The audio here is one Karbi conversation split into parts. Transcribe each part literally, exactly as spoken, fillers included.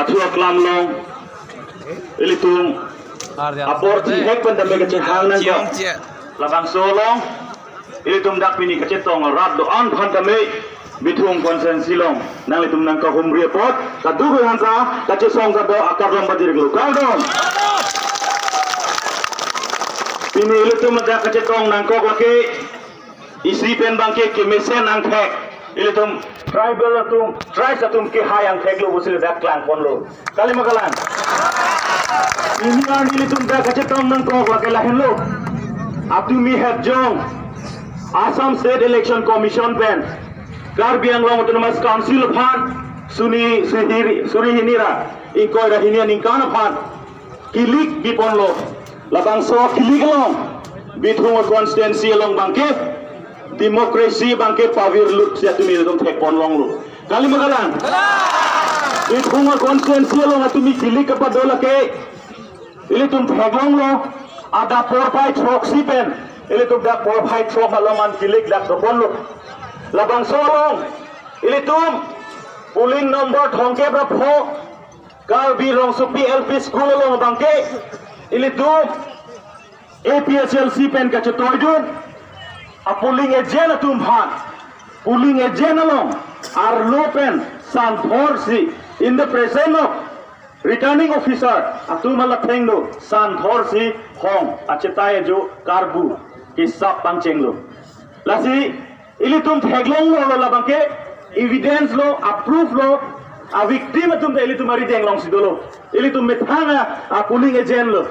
Suak lam along ilitum apor thihek pen tame kachehang nangkok. Labangso along ilitum dak pini kachetong rat do-an aphan tame Bithung constituency along nanglitum nangkahumri apot kadokave aphan ta kachesong kado akardom pajirlo, kardom. Pini ilitum dak kachetong nangkok lake isi pen abangke kemesen angthek, ilitum tribal atum, tribes atum kehai angthek lo pusi ladak klangponlo. Kali ma kalang? Pini an ilitum dak kachetong nangkok lake lahenlo. Atumi hep jong Assam State Election Commission pen Karbi Anglong Autonomous Council aphan suni suri, suri hini ra ingkoi ra hini aningkan aphan kilik biponlo. Labangso kilik along Bithung constituency along abangke democracy abangke pavirlut si atumi ilitum thekpon longlo. Kali ma kalang? Bithung constituency along atumi kilik kapado lake ilitum theklonglo. Adap porphai throksi pen ilitum dak porphai throk along an kilik dak doponlo. Labangso along ilitum polling number thomkep ra pho Karbi Rongsopi L P School along abangke ilitum A P H L C pen kachetoidun a polling agent atum aphan polling agent along arlo pen santhor si in the presence of returning officer atum ala thengno santhor si hong achetai ajo karbu hisap pangchenglo. Lasi ilitum theklonglo, lo labangke evidence lo, a proof lo, a victim atum ta ilitum arideng alongsi dolo. Ilitum methang a, a polling agent lo.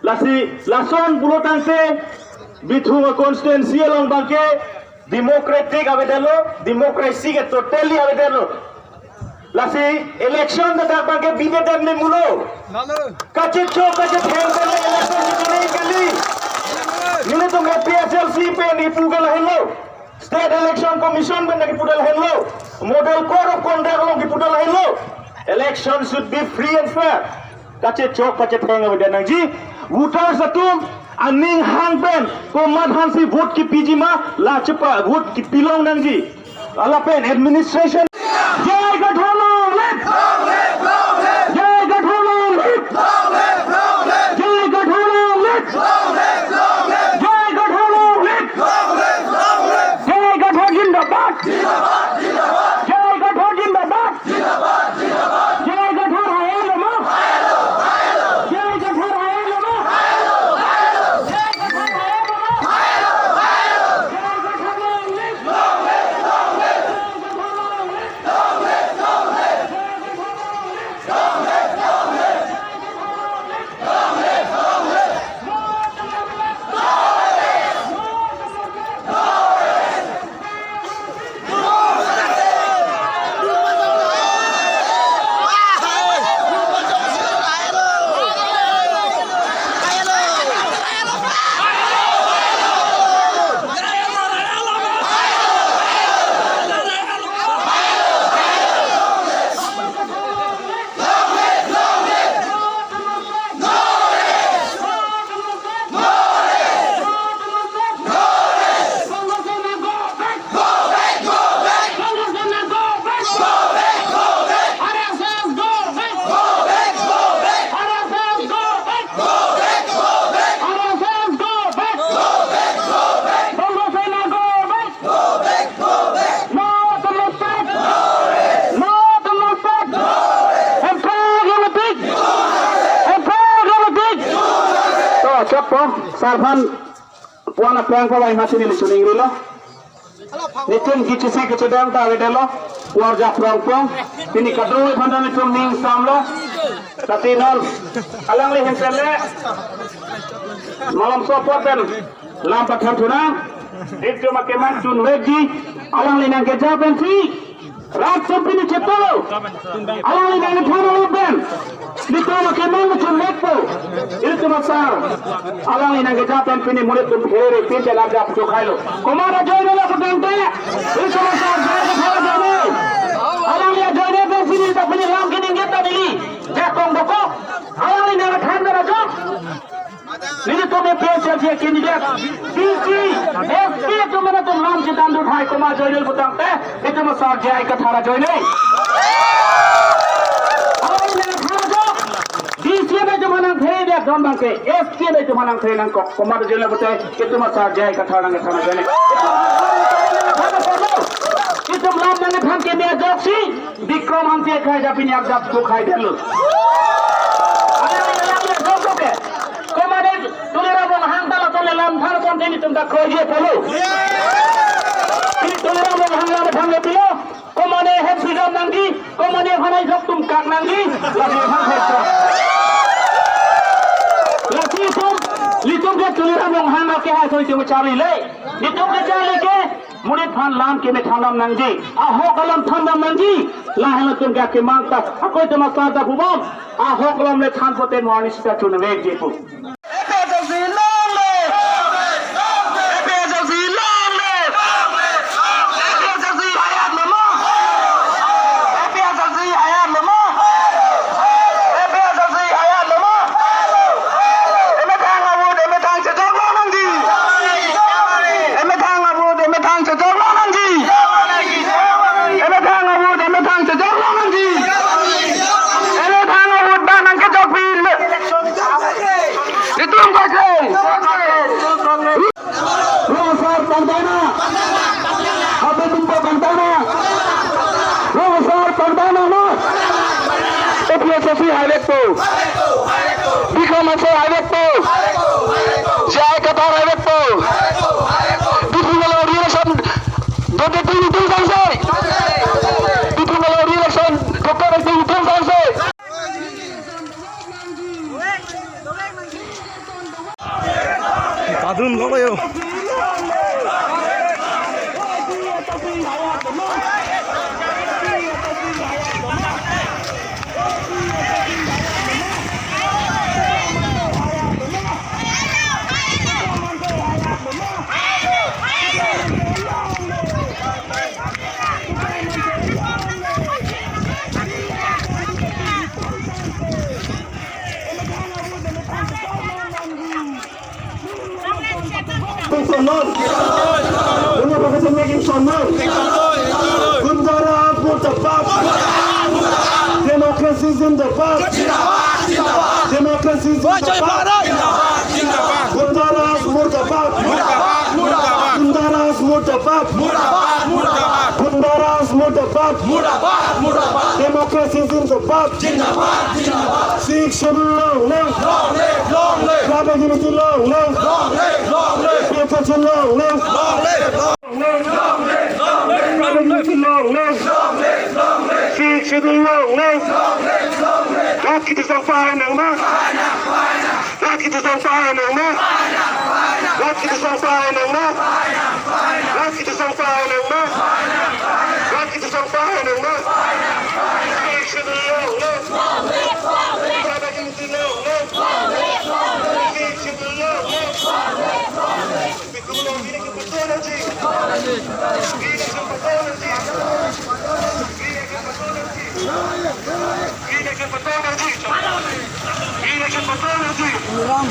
Lasi lason pulo tangte Bithung constituency along abangke democratic avedetlo, democracy ke totally avedetlo. Lasi election ta dak abangke bidet dan memulo. Kachechok kachetheng pen election chini kali. Nelitum A P H L C pen ipu ke lahenlo. State Election Commission pen kipu ta lahenlo. Model Code of Conduct along kipu ta lahenlo. Election should be free and fair. Kachechok kachetheng avedet nangji. Voters atum aning hang pen komat aphansi vote kipiji ma, la chepa vote kipilong nangji. Lapen administration. J I Kathar long live! J I Kathar long live! J I Kathar long live! J I Kathar long live! J I Kathar zindabad! J I Kathar zindabad! J I Kathar hai lo ma? J I Kathar hai lo ma? J I Kathar hai lo ma? Go back, go back. No to movement. No to movement. Empire gonna big. Empire gonna big. To, chappo, sar aphan puan aphrang pavai masi neli chuning rilo. Nelitum kechisi kechedam ta avedetlo. Puar japrong pong. Pini kadokave aphan ta nelitum ning samlo. Tati non. Alangli hensen le. Malom sopot pen. Lam pathan thunang, itum akemang chunvekji, alangli nangkeja pensi, rat sumpini chepalo, alangli nangkethan alo pen, itum akemang chunvekpo, itum asar, alangli nangkeja pen pini monit atum phere pin chelar jap chokhailo. Komat ajoine lo putangte, itum asar jai kethara jane, alangli ajoine pensi neli ta pini lam keningje ta neli, jakong dokok, alangli nangkethan pen ajok. Nelitum A P H L C candidate, B C, S P atum mena atum lam chethan dut hai komat ajoine putangte, itum asar J I Kathar ajoine. Don bangke, S T F itum aphan nangthe nangkok, komat jela bote, itum asar J I Kathar nangkethan ajane. Itum lam nangkethan keme ajoksi, Bikram Hanse akhai ajat pini arjap duk hai detlo. Ane lam le jok ke. Komat Tuliram Ronghang ta lason le lam thar ton teni itum ta kroiye polo. Pini Tuliram Ronghang lam nangkethan le pilo. Komat hem sijam nangji, komat aphan ai jok tum kak nangji, lagi aphan khorcha. Lasi itum, ilitum ke Tuliram Ronghang ke hai so itum charli le. Itum ke charli ke, monit aphan lam keme thandam nangji. Ahok alam thandam nangji. Lahen itum ke kemang ta, ako itum asar ta pubom. Ahok alam le than pote mo arni sita chunvekji pu. A P H L C long live! A P H L C long live! A P H L C hayat lo ma? A P H L C hayat lo ma? A P H L C hayat lo ma? Emethang avote, emethang chechok long nangji. Emethang avote, emethang chechok long nangji. Emethang avote, emethang chechok long nangji. Emethang avote ba nangkechokpin. Itum kosai. Rong Asar pangdana. Abe tumpo pangdana. Rong Asar pangdana no. A P H L C haivekpo. Bikram Hanse haivekpo. J I Kathar haivekpo. Biphu Melo re-election dote ting ting sangsai. Biphu Melo re-election dote ting ting sangsai. Padun lo yo. Sonor. Unu professor making Sonor. Gunda Raj murdabad. Democracy zindabad. Democracy zindabad. Gunda Raj murdabad. Gunda Raj murdabad. Murdabad, murdabad. Gunda Raj murdabad. Murdabad, murdabad. Democracy zindabad. Zindabad, zindabad. Sixth Schedule long live. Long live, long live. Tribal unity long live. Long live, long live. People to long live. Long live, long live. Long live, long live. Tribal unity long live. Long live, long live. Sixth Schedule long live. Long live, long live. Rat kiti sangpai nangma. Rat kiti sangpai nangma. Rat kiti sangpai nangma. Rat kiti sangpai nangma. Rat kiti sangpai nangma. Sixth Schedule long live. Tribal unity long live. Sixth Schedule long live. Bikram Melo re-election pato nangji. Re-election pato nangji. Re-election pato nangji. Re-election pato nangji. Re-election pato nangji. Tuliram,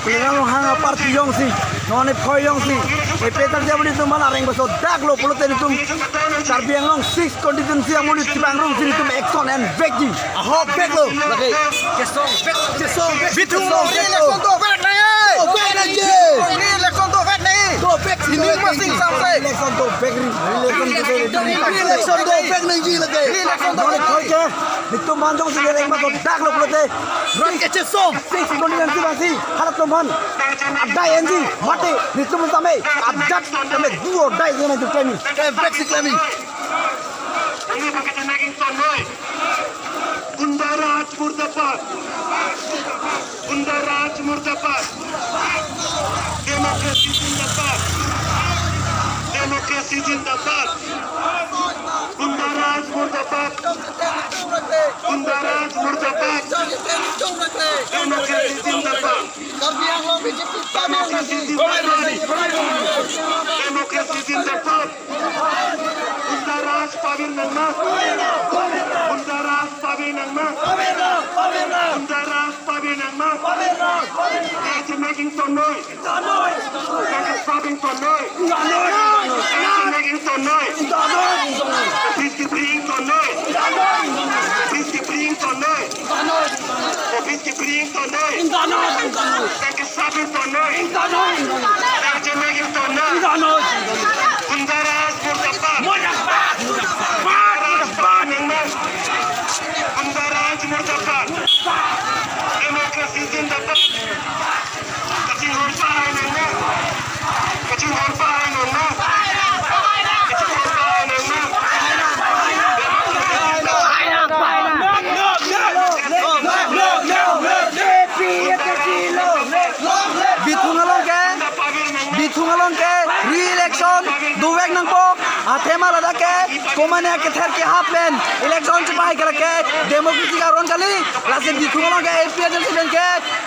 Tuliram Ronghang aparty jongsi, non e phoi jongsi, e petar jabri tum mana reng baso dak lo pulote tum Karbi Anglong six constituency amonit chipangrum si tum action en vekji. Ahok veklo. Lake. Chesong vek, chesong vek. Bithung Melo re-election dovek nangji. Dovek nangji. Re-election dovek nangji. Dovek si dovek nangji. Re-election dovek nangji. Re-election dovek nangji lake. Re-election dovek nangji. Nelitum manjong si lereng ma dak lo pulote. Rat kachesong. Six constituency bangsi. Halatum aphan. Adai enji. Mate. Nelitum tame. Ajat tame do or die nelitum kami. Kami vek si kami. Ini bukan making Sonor. Gunda Raj murdabad. Gunda Raj murdabad. Democracy zindabad. Democracy zindabad. Gunda Raj murdabad. Gunda Raj murdabad. Democracy zindabad. Democracy zindabad. Democracy zindabad. Gunda Raj pavir nangma. Gunda Raj pavir nangma. Gunda Raj pavir nangma. Nelitum making Sonor. Nelitum making Sonor. Nelitum making Sonor. Peacekeeping Sonor. Peacekeeping Sonor. Peacekeeping Ingtongnoi. Ingtongnoi, ingtongnoi. Nangkesap ingtongnoi. Ingtongnoi, ingtongnoi. Nangchemek ingtongnoi. Ingtongnoi, ingtongnoi. Gunda Raj murdabad. Murdabad, murdabad, murdabad. Gunda Raj murdabad. Democracy zindabad. Kachinghon pahai nangma. Kachinghon pahai nangma. Kachinghon pahai nangma. Bithung along ke, Bithung along ke re-election dovek nangpo. Athema ladak ke komane akether kehap pen election chepahai ke lake democratic aron kali. Lasi Bithung along ke A P H L C pen ke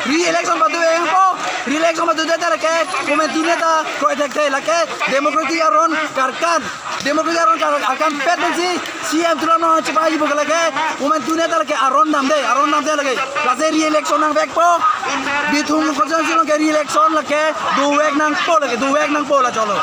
re-election padovek nangpo. Re-election padovek ta lake komantu neta kroi thekthe, lake democratic aron karkan. Democracy aron kar-, karkan pet pensi C M Tuliram Ronghang chepahai jibo ke lake, komantu neta lake aron damde, aron damde lake. Lasi re-election nangvekpo, Bithung constituency along ke re-election lake, dovek nangpo lake, dovek nangpo la cholo.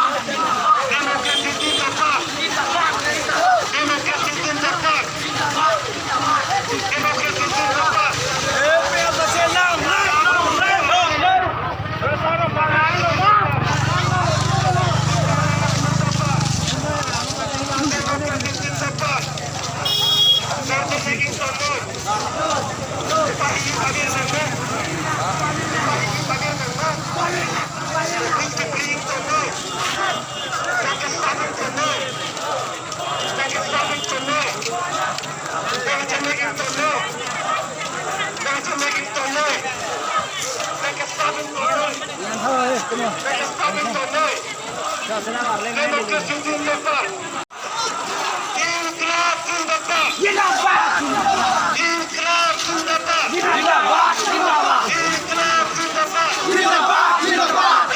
Democracy zindabad. Inqilab zindabad. Zindabad. Inqilab zindabad. Zindabad, zindabad. Inqilab zindabad.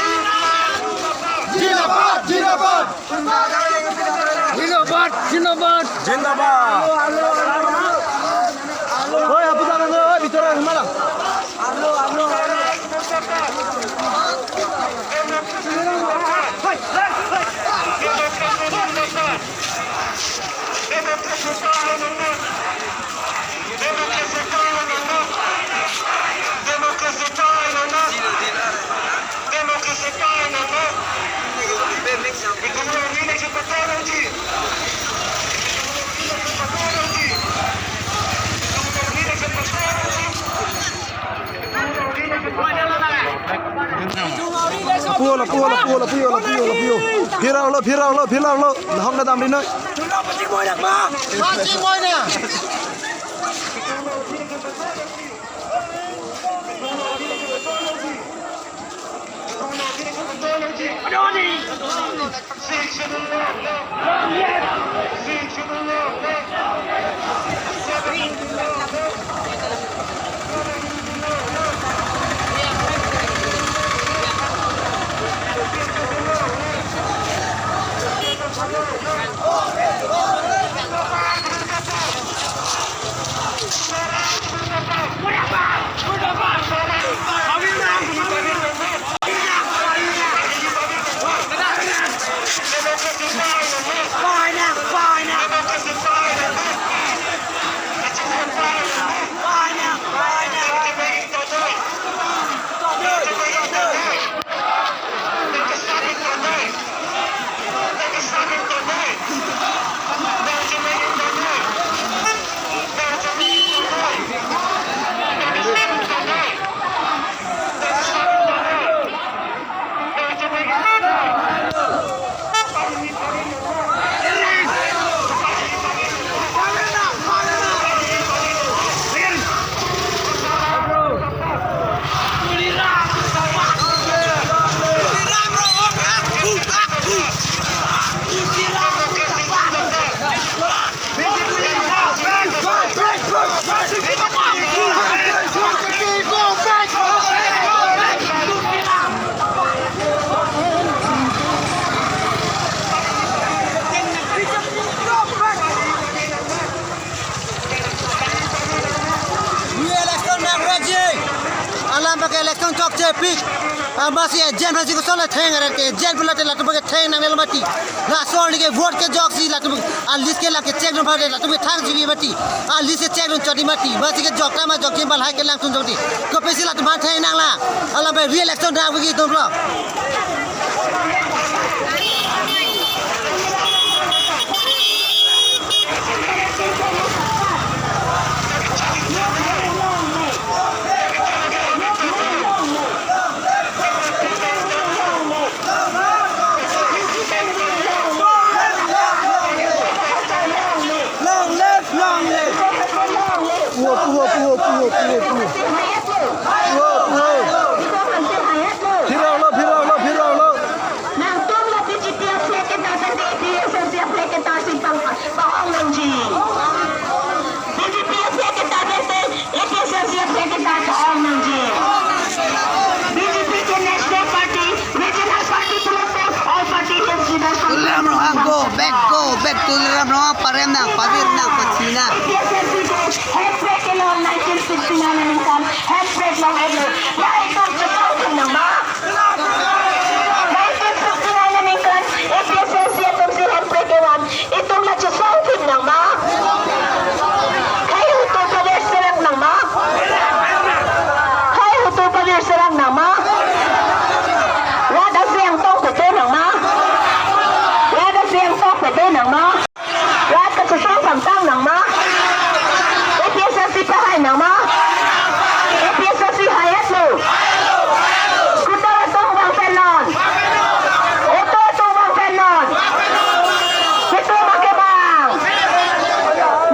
Zindabad, zindabad. Zindabad, zindabad. Zindabad. Oi, apu jangan, oi, bicara mana? Apu, apu, apu, apu, apu, apu, apu. Phirang lo, phirang lo, phirang lo. Lahong na damri noi. Bang ke election chokchepik. Amatsi agent aphansi koson le theng arat ke agent pulote latum ke theng nangnelo mati. Laso arni ke vote kejok si latum a list ke lake check dun aphan latum ke thang juli mati. A list ke check dun chodi mati. Amatsi kejok tama jokji bal hai kelang tun jodi. Kopisi latum aphan theng nanglang. Alam pen re-election nang bagi tum lo. Long live, long live. Puho, puho, puho, puho, puho, puho. Puho, puho. Phirang lo, phirang lo, phirang lo. Nangtum la B J P a flag ketar pen A P H L C a flag ketar si pang pang ong nangji. B J P a flag ketar pen A P H L C a flag ketar ong nangji. B J P ke national party, regional party pulote all party has leaders. Tuliram Ronghang, go back, go back. Tuliram Ronghang parem nang, pavir nang, pachi nang. A P H L C ke handbrake lo nineteen sixty-nine aningkan, handbrake long-etlo. Ya itum chetong nang ma. Nineteen sixty-nine aningkan A P H L C atum si handbrake kevan, itum la chesong thip nang ma? Khei hutu pavir serang nang ma? Khei hutu pavir serang nang ma? Rat asi angtong pete nang ma? Rat asi angtong pete nang ma? Rat kachesong pangtang nang ma? A P H L C pahai nang ma? A P H L C hai-etlo. Scooter atum vang pen non. Auto atum vang pen non. Netum akemang.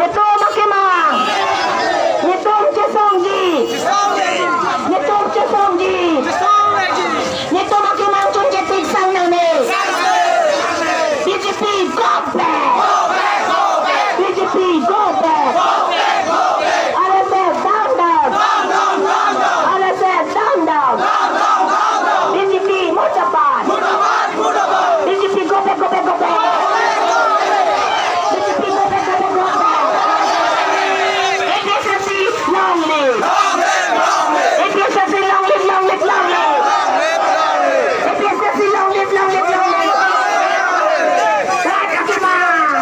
Netum akemang. Netum chesongji. Netum chesongji. Netum akemang chunche tik sang nangne. B J P go back. B J P go back. R S S down, down. R S S down, down. B J P murdabad. B J P go back, go back, go back. B J P go back, go back, go back. A P H L C long live. A P H L C long live, long live, long live. A P H L C long live, long live, long live. Rat akemang.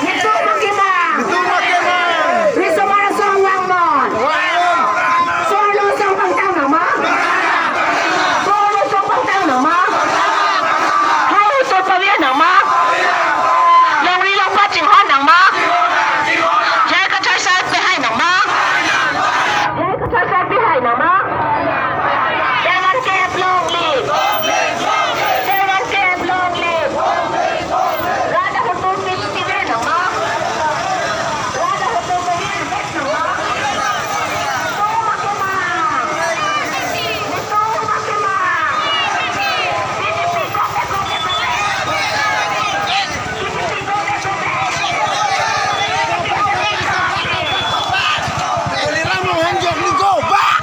Netum akemang. Netum akemang. Riso-mar asong vang non. Soarlo asong pangtang nang ma? Soarlo asong pangtang nang ma? Khei hutu pavir nang ma? Longri longpat chingho nang ma? Jai kachar sar pehai nang ma? Jai kachar sar pehai nang ma? Seven K F long live. Seven K F long live. Rat ahutu si pavir nang ma? Rat ahutu pavir nang ma? Tuliram Ronghang, go back.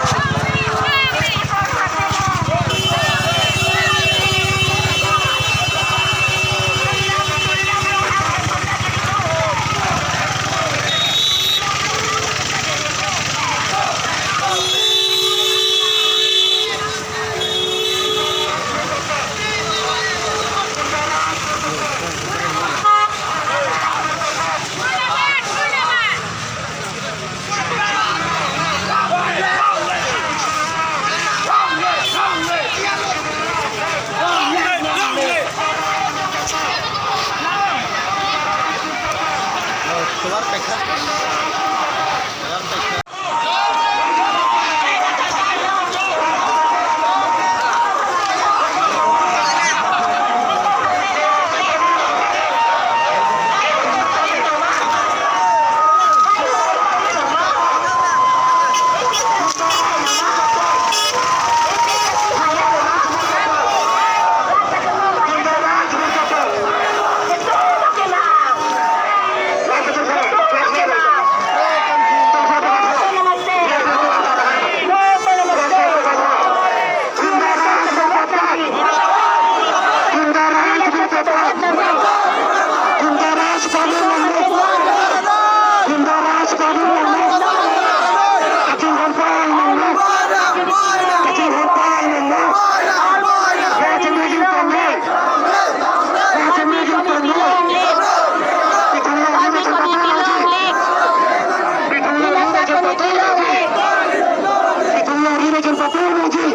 Pidunlongri ason pidunlongji.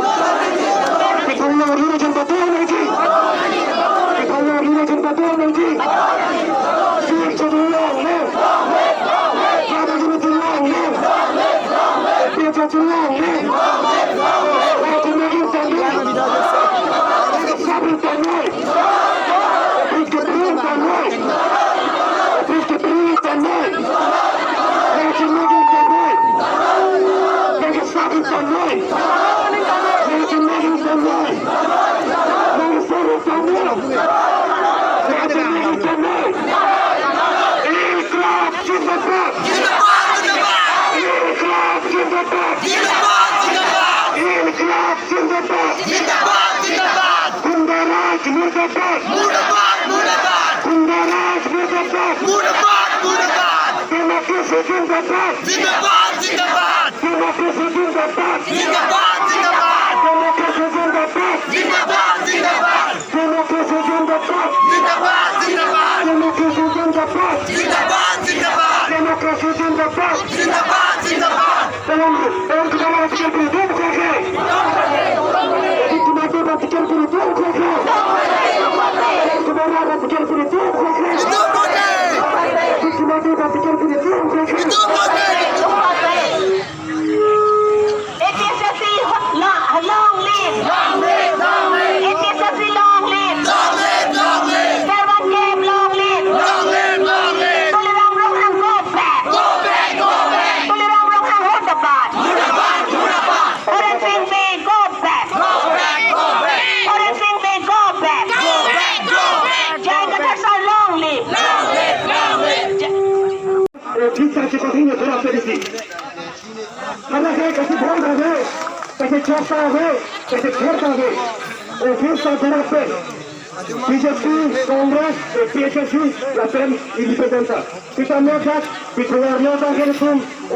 Pidunlongri ason pidunlongji. Pidunlongri ason pidunlongji. Pidunlongri. Pidunlongri. Pidunlongri. Inkılap zindabad! Inkılap zindabad! Inkılap zindabad! Zindabad, zindabad! Gundaraj murdabad! Murdabad, murdabad! Gundaraj murdabad! Murdabad, murdabad! Democracy zindabad! Zindabad, zindabad! Democracy zindabad! Zindabad, zindabad! Democracy zindabad! Zindabad, zindabad! Democracy zindabad! Zindabad, zindabad! Democracy zindabad! Zindabad, zindabad! Democracy zindabad! Zindabad, zindabad! Pon, pon kemana kita berdiri, oke? Kita mati, kita berdiri, oke? Pon kemana kita berdiri, oke? Kita mati, kita berdiri, oke? APHLC ho-, lo-, long live! Long live, long live! APHLC long live! Long live, long live! Servant camp long live! Long live, long live! Tuliram Ronghang go back! Go back, go back! Tuliram Ronghang murdabad! Murdabad, murdabad! Horen Sing Bey go back! Go back, go back! Horen Sing Bey go back! Go back, go back! J I Kathar sir long live! Long live, long live! J- Eh, ঠিক আছে, কথা নিয়ে ঘোরা পেরেছি। Karena saya kasih bohong tadi, kasih cerita tadi, kasih cerita tadi. Office sa darape, BJP, Congress, eh, APHLC, lapen independent ta. Kita melihat di keluarnya bangke itu,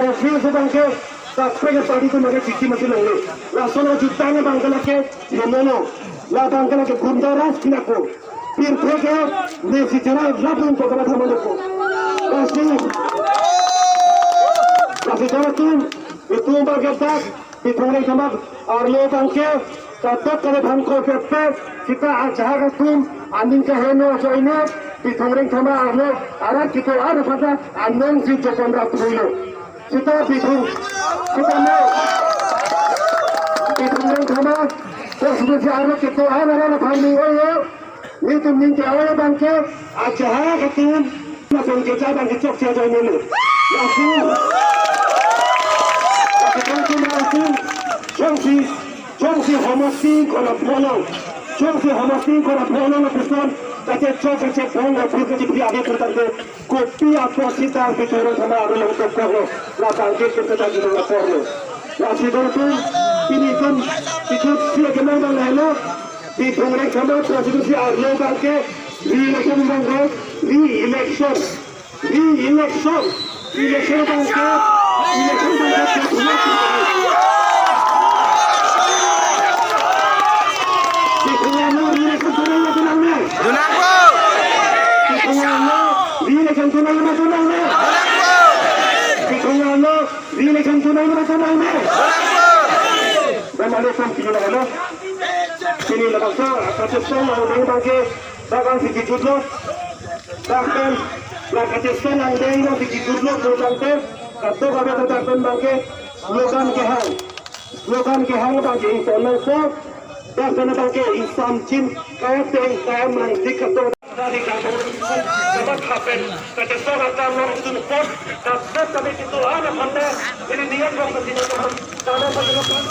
office bangke, sampai ke tadi itu mereka cuci masih longle. Langsung aja tanya bangke lagi, ya mono. La bangke lagi Gundaraj kinako. Pirthe ke ne si chara labung ko kama thamano ko. Lasi, lasi jara atum, itum bangke dak, Bithung Rengthama arlo bangke, katok kare bhangko pepe, kita ajahak atum, aning kaheno ajoine, Bithung Rengthama arlo, arat kito arat pada, anong si jopon rat hulo. Sita Bithung, sita mo, Bithung Rengthama, Constituency arlo kito arat arat aphan ni oyo, nitum ningke oyo bangke, ajahak atum, na bangke ja bangke chokche ajoine lo. Lasu, lasu, lasu, jongsi, jongsi homasing kona pholong, jongsi homasing kona pholong lapuson, kachechok kachebong lapu kachephi ave putangke, kopi apot sita Bithung Rengthama arlo tokok lo, la bangke kita kita apor lo. Lasi dong tu, pini kan, itu sila kenal bang lain lo, Bithung Rengthama Constituency arlo bangke, re-election bangke, re-election, re-election, election bangke, election bangke, Bithung Rengthama. Bithung Rengthama, re-election tunang ma tunangne? Tunang po. Bithung Rengthama, re-election tunang ma tunangne? Tunang po. Bithung Rengthama, re-election tunang ma tunangne? Tunang po. Bang mane sam kilo na halo. Pini labangso, kachesong angdeng bangke, bang si kejut lo. Bang pen, bang kachesong angdeng bang si kejut lo, bang pen, katok abe bang pen bangke, slogan kehang. Slogan kehang bangke ingtonang so, bang pen bangke ingsam chin, kaya teng, kaya mangdik katok. Dari katok, dapat happen, kachesong angdeng long tun pot, katok kami kito anak handa, ini niat bang kesini teman, kamu bang kesini.